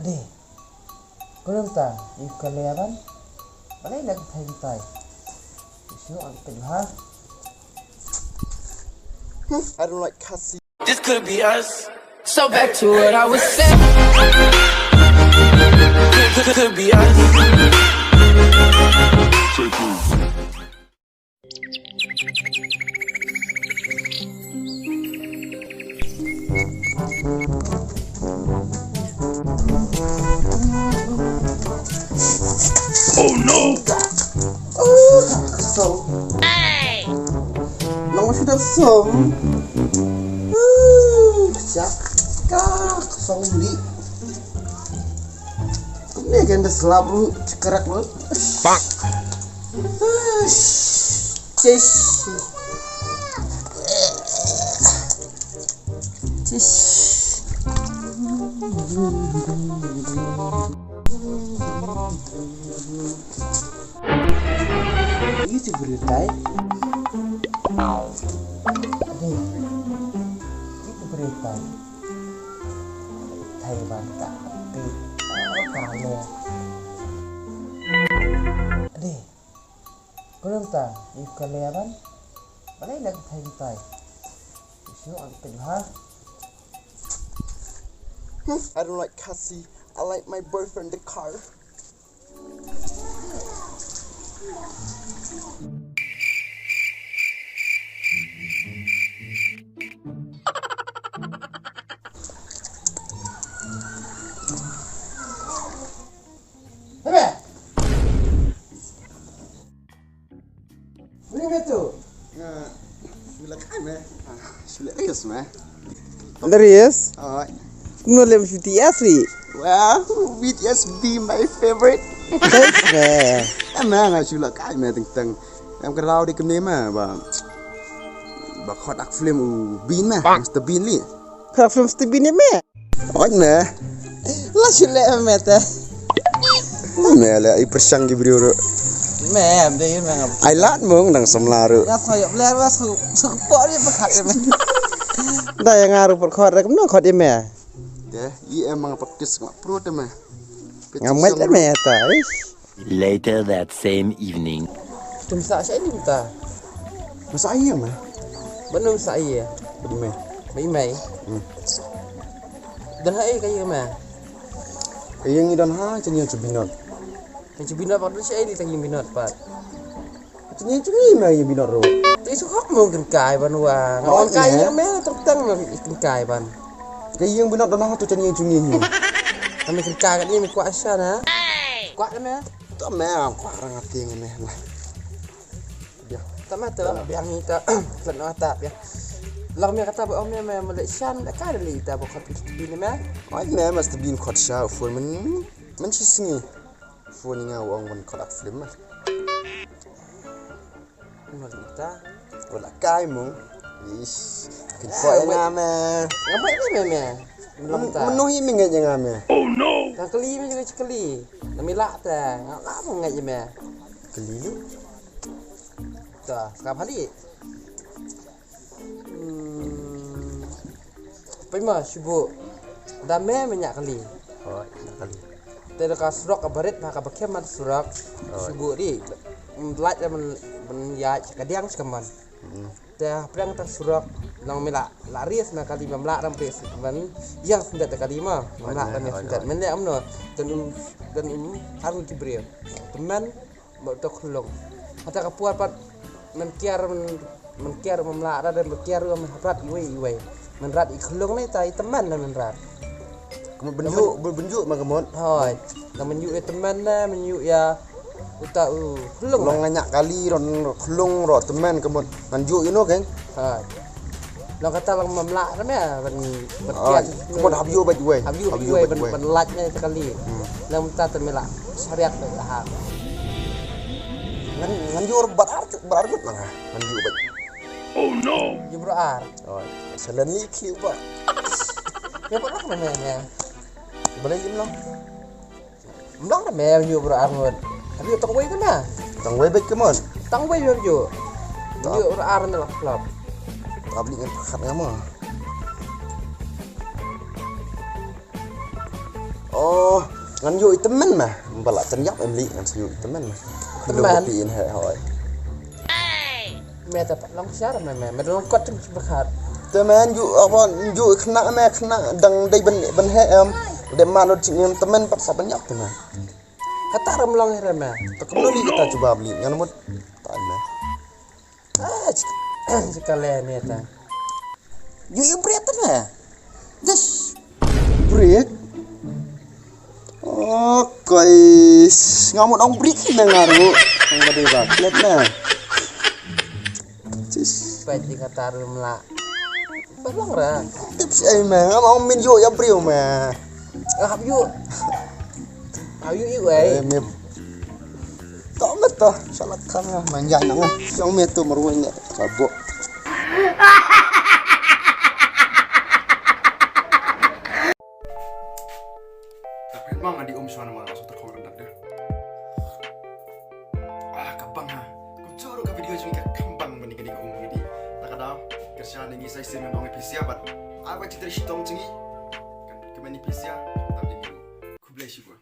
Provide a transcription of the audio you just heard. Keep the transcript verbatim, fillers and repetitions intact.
Dei. Khlem ta, ïa ka leh ban. Balei na ka thai tai. Shu ang pin ha. I don't like Khasi. This could be us. So back to what I was saying. Could, could, could be us. Oh no! Oh, so. Nang masih dah som. Uh, siap. Kak, som ni. Ni kan dah selap lu, cekarak lu. Pak. Sis. Sis. Ito berita. Aduh. Ito berita. Thai ban ka pi. Kale. Aduh. Khlem ta, ïa ka leh ban. Balei na ka thai tai. Shu ang pin ha. I don't like Khasi. I like my boyfriend the car. Hebe. Mane me tu? Shu leh kai me. Shu leh rias me. Leh rias? Oi. Kumno leh B T S ri? Well, B T S be my favorite. Thanks me. Em me nga shu leh kai me teng teng. Em ka rau di kumne me ba ba khot ak film u Bean me. Mister Bean li. Khot ak film Mister Bean me. Oi me. La shu leh me te. Me leh i pyrshang ki briew ruh. Me em de me ngap. Ai lad mung nang samla ruh. Ya khoy bler wa su su por ye pakhat me. Da ya nga ruh por khot rek nang khot ye me. De i em mang practice ngap pro te me. Ngam ngai te me ta. Later that same evening. Tum sa sha ni ta. Masa iya me. Banu sa iya. Badu me. Mai mai. Hmm. Dan hai ka iya me. Ka ïing i don ha, ka ïing ka binot. Ka ïing ka binot pat, sha ïing ka ïing binot pat. Ka ïing ka ïing me ïing binot ruh. Te shu hok mo kan kai ban wa. Ngan kai ïing me tang tang mo kan kai ban. Ka ïing binot don ha tu ka ïing ka ïing. Kami kan kai kan ïing me kwah sha na. Kwah kan me. To me kwah rang ati me lah. Bia. Ta ma ta bia ngi ta. Tlat no ta bia. Lang me kata ba ong me me Malaysian ka da li ta ba khot bi ni me. Oi me must be khot sha phone men men shi sngi. Phone nga ong men khot ak film me. Mal ta. Wala kai mo. Ish. Kin ko nga me. Nga me me me. Long ta. Menu hi me ngai nga me. Oh no. Ka kali me juga kali. Nami la ta. Nga la mo ngai me. Kali. Ta, ka phali. Hmm. Pai ma shubu. Da me me nyak kali. Oh, nyak kali. Te da ka surok ka barit ha ka bakhem man surok. Oh. Shubu ri. Lait da man man ya ka diang sekaman. Hmm. Te priang ta surok nang me la la ris na kali mam la ram ris man yang sendat kali ma. Mam la ram yang sendat. Men le amno. Dan um dan um harun kibril. Teman Ba to khlung. Hata ka puar pat men kiar men men kiar men mla ra men kiar ru men rat iwei iwei. Men rat i khlung ne ta i teman na men rat. Kemut benjuk benjuk ma kemut. Hoi. Na men yu i teman na men yu ya uta u khlung. Long nga nyak kali ron khlung ro teman kemut. Ngan juk ino keng. Hoi. Long kata long mam lah ram ya ban ban kiar. Kemut hap yu bait wei. Hap yu bait wei ban ban lait ne ta kali. Long ta te mela syariat bait lah. Ngan ngan yu bar ar bar ar gut mana. Ngan yu bait. Oh no. Yu bar ar. Oh, salen ni kliu ba. Ya ba lah mana ya. Boleh jim long. Mlang da me nyu bro arngut. Tapi tang wei kena. Tang wei bet kemon. Tang wei nyu nyu. Nyu bro arngut lah klap. Tabli ngan pakat ngama. Oh, Ngan ïoh i tymmen ma. Ba la tynñiap em li ngan sa ïoh i tymmen ma. Tymmen. Ïoh i in he hoi. Me ta pat long shar me me. Me long kot tymmen bakhat. Tymmen ïoh apa ïoh i khynnah me khynnah dang dei ban ban he em. Dei ma lut sing tymmen pat sa ban ïap tymmen. Kata ram long he me. Ta kumno li kata jubab li ngan mut. Ta me. Ah, cik-, cik kale ne ta. Yu, yu break ta ne? Just break. Oh, guys, nga mut ong break ne nga ru. Ang ba dei ba, klet ne. Just. Pait di kata rum la. Ba long ra. Tips ai me, nga ong min yu ya break me. Hap yu. Hap yu yu ai. Eh, me. Tawm ta, shalak khan nga, man ja nang, shong me tu marwai ne, sabo. Tapi mang adi um shwan ma so terkhong rendak de. Ah, kabang ha. Ku jor ka video jong ka kambang mani kani ka um mani. Takada, kerja ni ngi sai sir nong pisia bat. Apa citra shitong chingi? Kan kemani pisia, tapi ku bless you.